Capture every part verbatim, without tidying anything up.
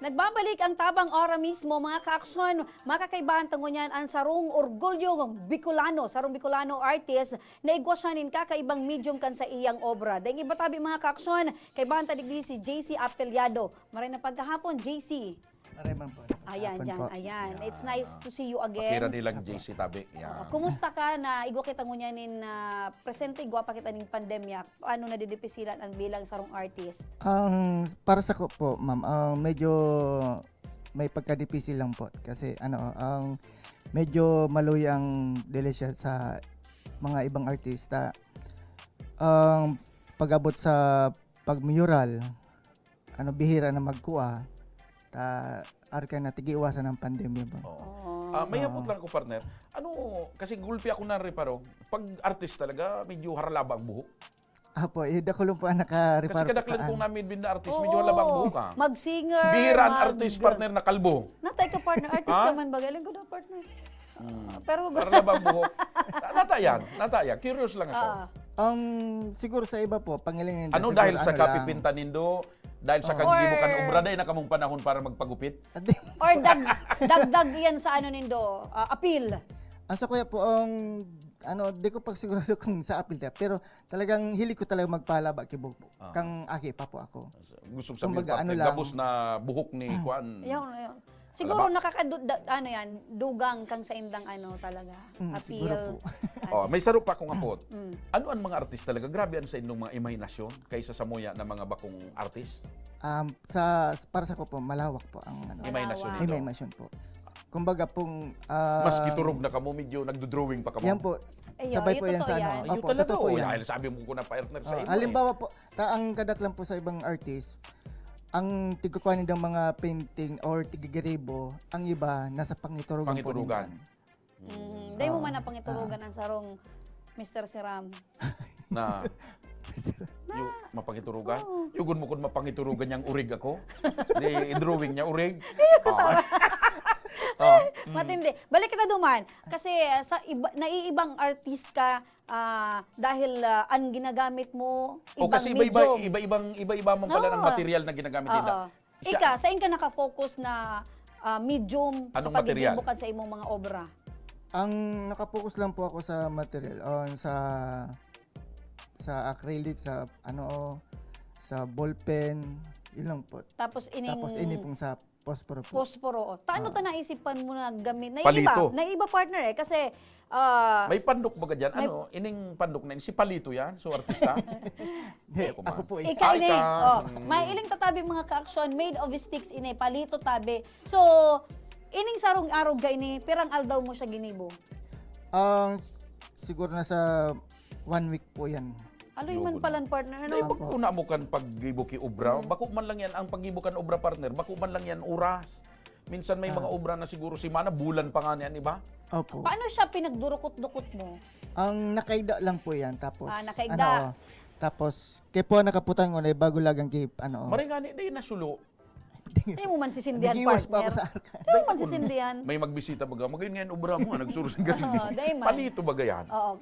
Nagbabalik ang Tabang Ora mismo, mga kaaksyon. Makakaibahan ta ngunyan an sarong orgulyo Bicolano, sarong Bicolano artist na igwa siya nin kakaibang medium kan sa iyang obra. Daing iba tabi, mga kaaksyon, kaibahan ta digdi si J C Apeliado. Maray na pagkahapon, J C. Maray man po. Ayan, Hapon dyan, po. ayan. It's Yan, nice ah. to see you again. Pakira nilang Apo. J C tabi. Yan. Oo. Kumusta ka na igwa kita ngunyan nin, ah, presente, igwa pa kita nin pandemya? Paano nadidipisilan ang bilang sarong artist? Ang para sa ko po, ma'am, ang medyo may pagkadipisil lang po kasi ano, ang medyo maluya ang dili siya sa mga ibang artista. Ang pag-abot sa pagmural, ano, bihira na magkua, ta arka na tigiiwasan ang pandemya ba? Oo. Oo. Ah, may Oo. hapot lang ako, partner. Ano, kasi gulpi ako na reparo, pag artist talaga, medyo haralaba ang buhok. Apo, eh, dako lang po ang Kasi nakareparo kadaklan kaan. kong namin bin na artist, Oo. medyo halaba ang buhok, ah. Mag-singer, Bihira ang mag- artist, partner, na kalbo. Natay ka, partner. Artist Ha? ka man, bagay. Alam ko na, partner. Hmm. Pero Haralaba ang buhok. Na- Nata yan, nata yan. Curious lang ako. Ah. Um, siguro sa iba po, pangiling Ano siguro, dahil sa ano lang. kapipinta nindo? Dahil sa Oh. kaggibo kan Or obra, dahil na kamong panahon para magpagupit? Adi. Or dag-, dagdag iyan sa ano nindo, ah, appeal? Ang sa kuya po, ang ano, di ko pagsigurado kung sa appeal niya, pero talagang hilig ko talaga magpalaba ki buhok po. Ah. Kang aki pa po ako. Gusto ko sabihin, Kumbaga, ano partner, lang. gabos na buhok ni Mm. kuan. Ayaw, ayaw. Siguro Alaba? nakakadu-, da-, ano yan, dugang kang sa indang ano talaga, Mm, appeal. siguro po. Ano. Oh, may saro pa akong apot. Mm. Ano ang mga artist talaga? Grabe ang sa inyong mga imahinasyon kaysa sa muya na mga bakong artist? Um, sa, para sa ko po, malawak po ang ano. Imahinasyon Malawak. nito. Imahinasyon po. Kumbaga pong, ah, Maski turog na kamo, medyo nagdo-drawing pa kamo? Yan po. Ay, Sabay yun, po yan totoo sa ano. yan. Ayun Opo, talaga, totoo po oh, yan. dahil sabi mo ko na partner sa Ah, imo eh. halimbawa po, ta-, ang kadak lang po sa ibang artist, ang tigkukuha nindang mga painting or tigigiribo, ang iba nasa pangiturugan po Pangiturugan. nindang. Mm, dahil mo Oo. man napangiturugan Ah. ang sarong Mister Siram. Na, yu-, mapangiturugan? Oo. Yugon mo kun mapangiturugan niyang urig ako? Di, i-drawing niya urig? Ah. Ah, mm. Matindi. Balik kita duman. Kasi, ah, sa iba, naiibang artist ka, ah, dahil, ah, ang ginagamit mo, O, ibang kasi iba-iba, medium. iba-ibang, iba-iba man pala ng Oo. material na ginagamit nila. Oo. Siya Ika, sain ka naka-focus na, ah, medium sa Anong material? pagiging bukod sa imong mga obra? Ang naka-focus lang po ako sa material, ah, sa, sa acrylic, sa ano, sa ballpen, yun lang po. Tapos ining Tapos ini pong sa posporo po. posporo, oh. Taano Ah. ta naisipan mo na gami-, naiiba, Palito. naiiba, partner, eh, kasi, ah, May pandok baga dyan? may Ano, ining pandok na yun? Si Palito yan? So, artista? Hindi, Hindi, ako man. ako po eh. Ika Ah, ini, ika. oh, Mm. may iling tatabi mga ka-aksyon, made of sticks ini, palito tabi. So, ining sarong arog ka ini, pirang aldaw mo siya ginibo? Ang s-, siguro nasa one week po yan. Aloy man Yun. palan, partner, ano? Dahil Opo. pag una mo kan paggibo ki obra, Mm. bako man lang yan, ang paggibo kan obra, partner, bako man lang yan oras. Minsan may Ah. mga obra na siguro simana, bulan pa nga niyan iba. Opo. Paano siya pinagdurukot-dukot mo? Ang nakaida lang po yan, tapos, Ah, nakaida. ano, tapos, kaya po nakaputan ko na bago lagang ki, ano, Maray nga ni, dahil nasulo. Di mo man sisindihan, Nag-iwas pa ako partner. sa arka. Di mo man sisindihan. May magbisita baga, "Magayon ngayon obra mo, ah, nagsurusing ka rin." Oo, dahil man. Palito baga yan? Oo.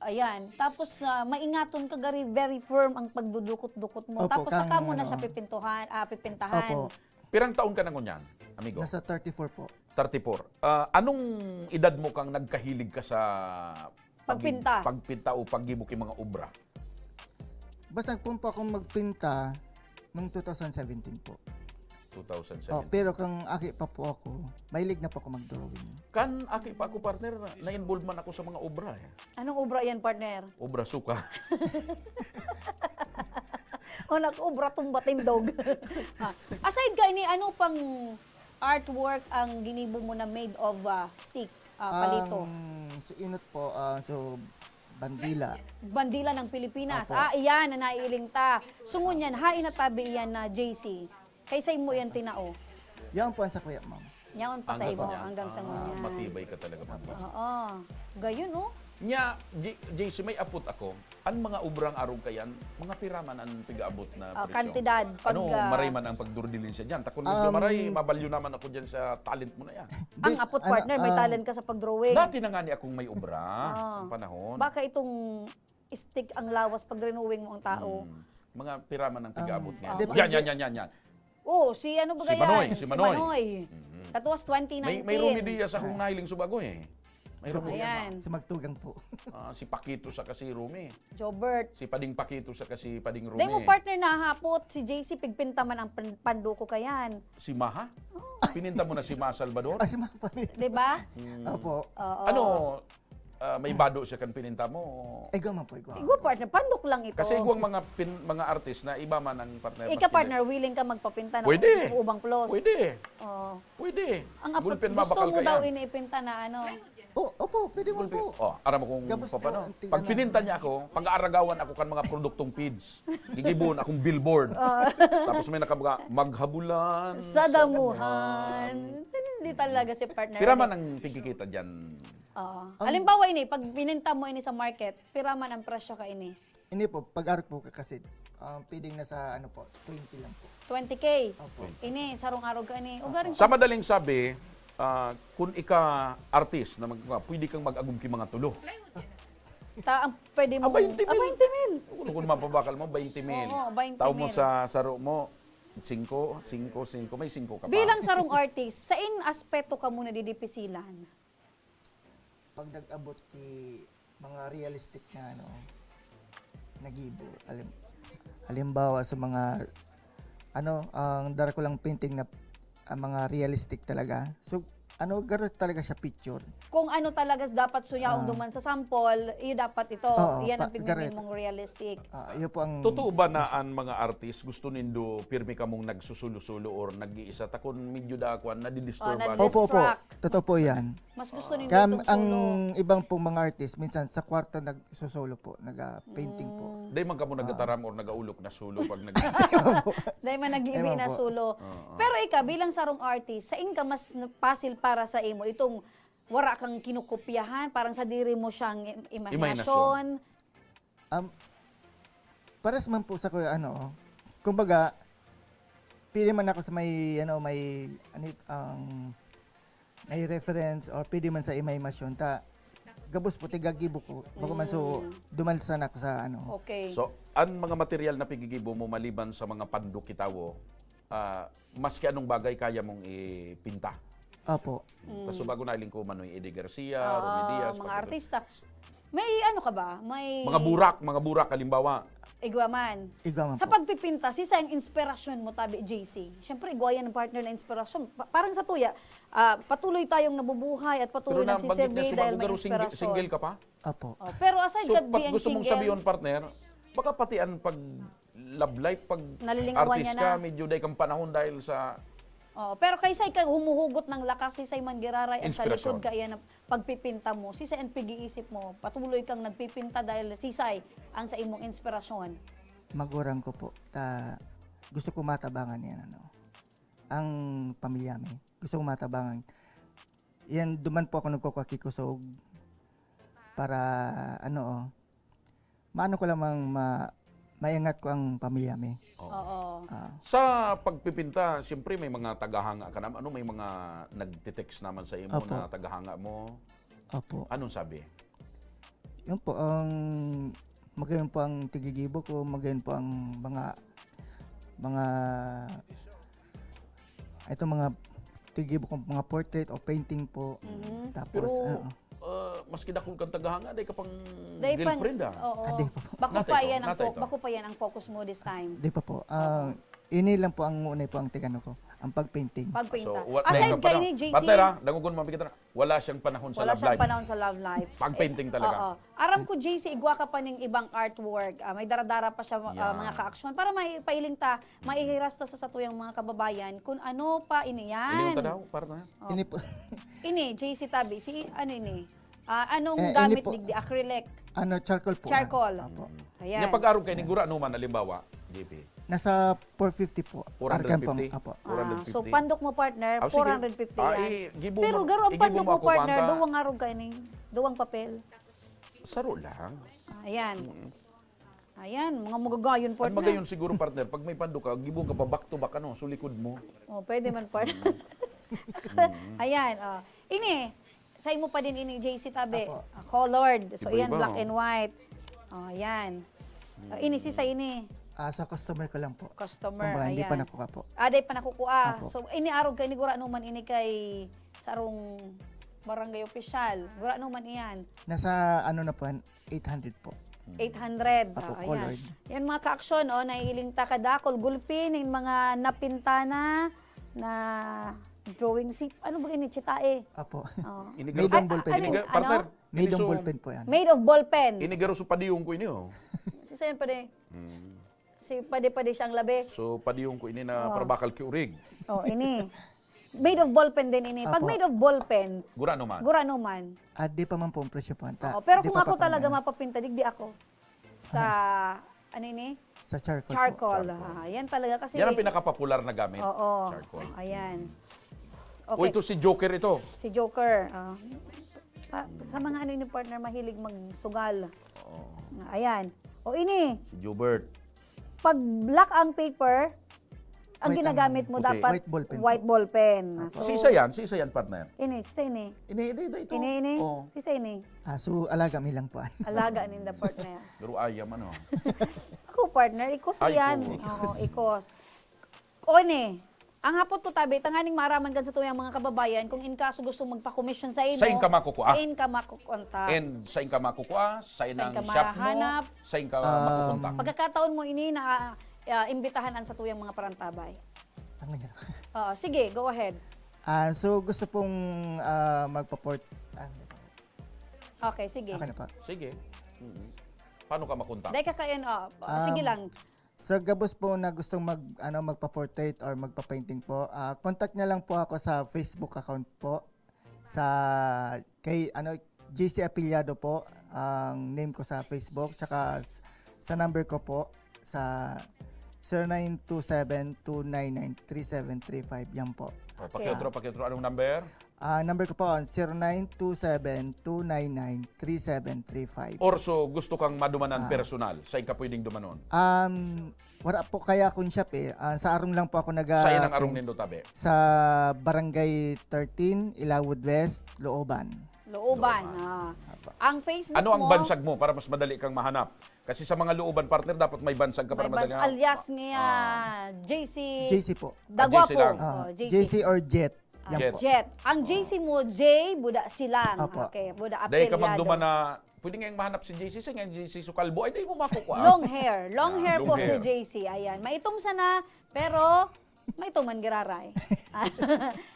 Ayan. Tapos, ah, maingaton ka gari, very firm ang pagdudukot-dukot mo. Opo, Tapos saka kang mo na siya ano. pipintuhan, ah, pipintahan. Opo. Pirang taon ka na ngunyan, amigo? Nasa thirty-four po. Thirty-four. Ah, anong edad mo kang nagkahilig ka sa pag-, Pagpinta. pagpinta o paggibo ki mga obra? Basta nagpumpa akong magpinta nung two thousand seventeen po. Two thousand seventeen. Oh, pero kang aki pa po ako, mahilig na po ako mag-drawing. Kan aki pa ako, partner, na, na-involve man ako sa mga obra, eh. Anong obra yan, partner? Obra suka. O, nag-obra tumba tindog. Ah, aside ka ini, ano pang artwork ang ginibo mo na made of, ah, stick, ah, palito? Ang suinot po, ah, so, bandila. Bandila ng Pilipinas. Opo. Ah, iyan na naiiling ta. So, ngunyan, hain na tabi iyan na J C. Kay sa imo yan tinao. Yan po ang sa kuya, ma'am. Yaon pa sa Hanggang imo, kanya? hanggang sa Ah, ngunyan. matibay ka talaga, ma'am. Oo. Gayon, oh. Nya, J-, J C, may apot ako. An mga obrang arog kayan, mga pira man an pigaabot na Oh, presyo? kantidad, pag, Ano, ah, maray man ang pagdurdilin siya dyan? Takon medyo Um, maray, mabalyo naman ako dyan sa talent mo na yan. Ang Di-, apot, ano, partner, may um, talent ka sa pag-drawing. Dati na nga ni akong may obra, Ah. ang panahon. Baka itong stick ang lawas pag drawing mo ang tao. Hmm. Mga pira man ang Um, pigaabot niya. depende. Yan, yan, yan, yan, yan. Oh, si ano ba Si yan? Manoy, si Manoy. Manoy. That was twenty nineteen. May, may Romy Diaz akong nahiling subago eh. May Romy Diaz. Ayan. Si Magtugang po. Ah, si Pakito sa kasi Romy. Jobert. Si Pading Pakito sa kasi Pading Romy. Dahil mo partner nahapot, si J C pigpinta man ang pan- panduko kayan. Si Maha? Pininta mo na si Ma Salvador? Ah, si Mama pa rin. Di ba? Opo. Oo. Ano, ah, may bado siya kan pininta mo? Igwa man po, igwa. Igwa partner, pandok lang ito. Kasi igwang mga pin, mga artist na iba man ang partner. Ika partner, willing ka magpapinta na Pwede. ubang plus. Pwede. Oh. Pwede. Ang apa- Gulpin gusto mabakal mo ka daw yan. Iniipinta na ano. Oh, opo, pwede man po. Oh, aram mo kung Gabos paano. po, ang tingnan Pag pininta niya ako, pag-aaragawan ako kan mga produktong feeds. Gigibuon akong billboard. Tapos may nakabaga, maghabulan. Sa damuhan. Hindi talaga si partner. Pira man ang pigkikita dyan? Oo. Halimbawa ini, pag pininta mo ini sa market, pira man ang presyo ka ini? Hindi po, pag-arog po ka kasi, um, pwedeng nasa ano po, twenty lang po. twenty K. Opo. Ini, sarong arog ka ini. Ugaring Sa madaling sabi, ah, kung ika artist na mag, pwede kang mag-agom ki mga tulo. Ta, ang pwede mo. Ah, twenty mil. Ah, twenty mil. Kung, kung mapabakal mo, twenty mil. Oo, twenty mil. Tao mo sa saro mo, singko, singko, singko. May singko ka pa. Bilang sarong artist, sa in aspeto ka muna didipisilan? Pag nag-abot ki mga realistic na ano, nagibo. Halim, halimbawa sa mga, ano, ang dara ko lang painting na ang mga realistic talaga. So, ano, garo talaga siya picture. Kung ano talaga dapat suyaong duman sa sample, iyo dapat ito. Oo, Iyan ang pa- pigmiming correct. Mong realistic. Ah, iyo po ang... Totoo ba na an mga artist gusto nindo pirmi kamong nagsusulo-sulo or nag-iisa? Ta kun medyo dakuan, nadidisturban. Oh, Opo, opo. distract. Totoo po yan. Mas gusto nindo Kaya itong ang solo. Ibang pong mga artist, minsan sa kwarto nagsusolo po, nag-painting po. Di man kamo nagtataram or nag-aulok na sulo pag nag... Dahil man nag-iibi Ewan na po. solo. Pero ika, bilang sarong artist, sain ka mas pasil para sa imo? Itong wara kang kinukopyahan, parang sadiri mo siyang im- imahinasyon. Um, pares man po sa kuya, ano, kumbaga, pili man ako sa may, ano, may, ano, it- ang, may reference or pwede man sa imahinasyon. Ta, gabos po, tigagibo ko. Bako man so, duman sana ako sa, ano. Okay. So, an mga material na pigigibo mo maliban sa mga pandok ki tawo, ah, maski anong bagay kaya mong ipinta. Opo. Tapos bago na iling ko, Manoy Eddie Garcia, Ah, Romy Diaz, mga pag- artista. May ano ka ba? May... Mga burak, mga burak, halimbawa. Igwa man. Igwa man Sa po. Pagpipinta, sisay ang inspirasyon mo, tabi, J C? Siyempre, igwa yan ng partner na inspirasyon. Pa- parang sa tuya, ah, patuloy tayong nabubuhay at patuloy Pero na, banggit nagsiserbi niya, dahil may siguro single, inspirasyon. single ka pa? Opo. Oh, pero aside So, ka pag being gusto mong single, sabihin, partner, baka pati an pag love life, pag Nalilingawan artist niya ka, na. Medyo day kang panahon dahil sa... Oh, pero kay say ka humuhugot ng lakas, si say man giraray ang sa Inspirasyon. Likod kaya na pagpipinta mo, si say ang pag-iisip mo, patuloy kang nagpipinta dahil si say ang sa imong inspirasyon. Magurang ko po. Ta, gusto ko matabangan yan, ano. Ang pamilya mi. Gusto ko matabangan. Yan, duman po ako nagkukuha ki kusog para, ano, oh, maano ko lamang ma, maingat ko ang pamilya mi. Oo. Ah, Sa pagpipinta, siyempre may mga tagahanga ka naman. Ano, may mga nagtitext naman sa imo Opo. Na tagahanga mo. Opo. Anong sabi? Yun po, ang magayon po ang tigigibo ko, magayon po ang mga, mga, itong mga tigigibo kong mga portrait o painting po. Mhm. Tapos, Pero, oo. Ah, maski dakul kang tagahanga, day ka pang Day pan- girlfriend ah. Oo. Ah, di pa po. Bako Natay pa ko, yan ang natay fo- ko. bako pa yan ang focus mo this time. Di pa po. Ah, ini lang po ang una po ang tigano ko, ang pagpainting. Pagpinta. So, wa- Aside wala ka ka ini, pa- J C, Pantera, dangogon mo, pagkita na. Wala siyang panahon sa wala love siyang life. Panahon sa love life. Pag-painting talaga. Oo. Aram ko, J C, igwa ka pa ning ibang artwork. Ah, may daradara pa siya, ah, Yeah. mga kaaksyon. Para may pailing ta, maihiras ta sa satuyang mga kababayan kung ano pa ini yan. Iliw ka daw, partner. Oh. Ini po. Ini, J C Tabi, si ano ini? Ah, anong Eh, ini gamit po. Digdi? Acrylic? Ano, charcoal po. Charcoal. Opo. Ayan. Yung pag-arog kayo ni Gura, ano man, halimbawa, J P? Nasa four fifty po. Four hundred fifty? Arkan pong, apo. Four hundred fifty? Ah, so, pandok mo, partner, Ah, sige. four hundred fifty Ah, yan. eh, gibo Pero mo- garo ang igibo pandok mo mo, ako, partner, kwanta. duwang arog ka ini. Duwang papel. Saro lang. Ayan. Ayan, mga magagayon, Ang partner. magayon siguro, partner, pag may pandok ka, gibo ka pa back to back, ano, so likod mo. Oh, pwede man, partner. Ayan, oh. Ini, sa imo pa din ini, J C Tabi. Apo. Ah, colored. So, Iba-iba, iyan, black oh. And white. Oh, yan. Oh, ini, si sa ini. Ah, sa customer ko lang po. Customer, Kumbaga, hindi pa ayan. Nakukha po. Ah, day pa nakukuha. Apo. So, ini arog kay ni gurano man ini kay sarong barangay opisyal. Gurano man iyan. Nasa ano na po, eight hundred po. Eight hundred. Apo, Ah, ayan. colored. Yan mga ka-aksyon, oh, naiiling ta kadakol gulpi ning mga napintana na drawing si ano ba ini, chitae? Apo. Oh. Made of ballpen Ano, po. ano? Partner, Made of so, ballpen po yan. Made of ballpen. Inigaro sa padiyong ko ini, oh. Saan pa din? Si pade-pade siyang labi. So, padiyong ko ini na Oh. parabakal ki urig. Oh, ini. Made of ballpen din ini. Pag Apo. Made of ballpen, Gurano man. gurano man. Ah, di pa man po ang presyo po. Ta, Oo, pero di kung pa ako pa kami talaga ano. Mapapinta, digdi ako. Sa, ano ini? Sa charcoal, Charcoal. po. Ah, yan talaga kasi. Yan ang pinakapopular na gamit. Oo. Charcoal. Ayan. O Okay. Ito si Joker ito. Si Joker. Ah. Pa- sa mga ano ni partner, mahilig magsugal. Ayan. O ini, Si Jubert. pag black ang paper, ang White ginagamit ang mo puti. dapat White ballpen po. white ballpen. So, Si isa yan, si isa yan, partner. Ini, si isa ini. Ini, ini, ini, ito. Ini, ini. Oh. Si isa ini. Ah, so, alaga mi lang po. Alaga ninda partner. Pero ayam, ano. Ako partner, ikos Ay, yan. ikos. Oo, ikos. O ini, ang hapot ko tabi, tanganing maaraman kan sa tuyang mga kababayan, kung in kaso gusto magpa-commission sa imo, Sain ka makukuha? Sain ka makukontak? And sain ka makukuha, sain Sain ang ka shop mo, mahanap? Sain ka Um, makukontak? Pagkakataon mo ini na ah, imbitahan an sa tuyang mga parantabay. Ang ganyan. Oo, sige, go ahead. Ah, so, gusto pong ah, magpa-port... Ah, hindi po. Okay, sige. Okay na po. Sige. Mm. Paano ka makontak? Dahil ka kayan, oh, Um, sige lang. So, gabos po na gustong mag, ano, magpa-portrait or magpa-painting po, ah, contact niya lang po ako sa Facebook account po. Sa, kay, ano, J C Apiliado po ang name ko sa Facebook. Tsaka s- sa number ko po, sa zero nine two seven two nine nine three seven three five. Yan po. Oh, pakiotro, pakiotro. Anong number? Ah, number ko po, zero nine two seven two nine nine three seven three five. Or so, gusto kang madumanan Ah. personal? Sain ka pwedeng dumanon? Um, wala po kaya akong shop eh. Ah, sa arong lang po ako nag- Sain ang arong nindo tabi? Sa Barangay thirteen, Ilawod West, Looban. Looban. Looban. Ah. Ang Facebook Ano ang mo, bansag mo para mas madali kang mahanap? Kasi sa mga Looban, partner, dapat may bansag ka para may bans- madali. alias niya, J C J C po. Dagwapo. Ah, J C lang. Oh, Ah, J C. J C or Jet. Yan Jet. Po. Jet. Ang J C mo, J, Buda Silang. Apo. Okay, Buda Dahil ka Apelyado. magduman na, pwede ngayong mahanap si J C, si ngayon J C Sukalbo, ay di mo makukuha. Long hair. Long Ah, hair long po hair. Si J C. Ayan. Maitom sana, pero maitom man giraray.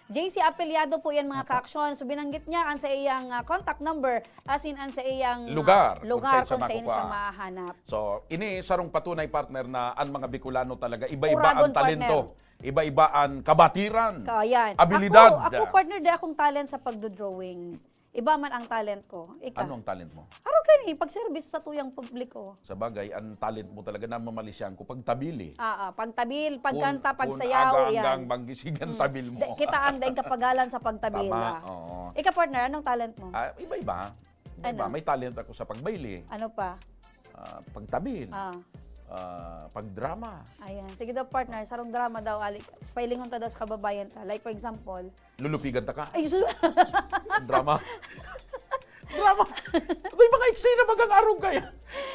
J C Apelyado po yan, mga ka-aksyon. So, binanggit niya ang sa iyang ah, contact number, as in ang sa iyang ah, Lugar, kung lugar saan siya kung saan siya makukuha. mahanap. So, ini sarong patunay, partner, na ang mga Bicolano talaga iba-iba Uragon, ang talento, partner. Iba-iba ang kabatiran, Ka-, yan. abilidad. Ako, ako, partner, di akong talent sa pagdodrawing. Iba man ang talent ko. Ika. Ano ang talent mo? Araw ka ni, pag-service sa tuyang publiko. Sa bagay, ang talent mo talaga na mamalisyan ko pagtabili. Ah, ah, pagtabil, pagkanta, Kun- kun pagsayaw, aga yan. Hanggang banggi sigan tabil mo. Da- kita ang daing kapagalan sa pagtabil. Tama, Ah. oo. Ika, partner, anong talent mo? Ah, iba-iba. Iba-iba. Ano? May talent ako sa pagbaili. Ano pa? Ah, pagtabil. Ah. Ah, pagdrama. Ayan. Sige daw, partner. Sarong drama daw, ali. Pailingon ta daw sa kababayan ta. Like, for example, Lulupigan ta ka. ay, sus- Drama. Drama. May mga eksena bagang arog kaya.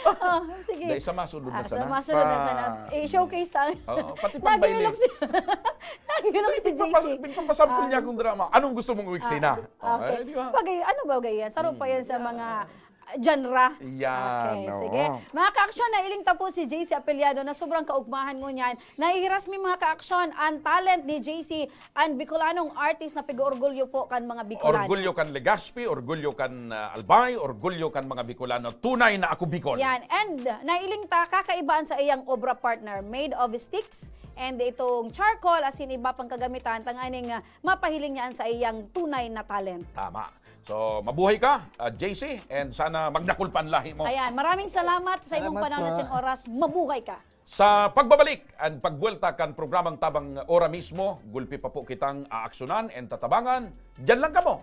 oh, sige. Dahil sa masunod na Ah, sa sana. masunod na Pa- sana. I-showcase tayo. Oo, pati pagbaili. Nagilok si, nagilok si J C. Nagpapa- nagpapasample Ah. Niya akong drama. Anong gusto mong eksena? Ah, okay. Eh, di ba? Sabagay, ano ba yan? Sarong pa yan sa mga genre. Yan, Okay, oo. sige. Mga ka-aksyon, nailing ta po si J C Apeliado na sobrang kaugmahan ngunyan. Nahihiras mi, mga ka-aksyon, ang talent ni J C, ang Bicolanong artist na pig-orgulyo po kan mga Bicolano. Orgulyo kan Legazpi, orgulyo kan ah, Albay, orgulyo kan mga Bicolano. Tunay na ako Bicol. Yan. And nailing ta, kakaiba an saiyang obra, partner, made of sticks and itong charcoal, asin iba pang kagamitan, tanganing ah, mapahiling niya an saiyang tunay na talent. Tama. So, mabuhay ka, ah, J C, and sana magdakul pa ang lahi mo. Ayan, maraming salamat sa imong Salamat panahon po. asin oras. Mabuhay ka. Sa pagbabalik and pagbuwelta kan programang Tabang Ora Mismo, gulpi pa po kitang aaksyonan and tatabangan. Diyan lang kamo.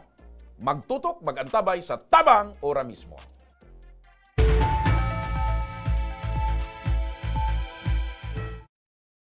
Magtutok, mag-antabay sa Tabang Ora Mismo.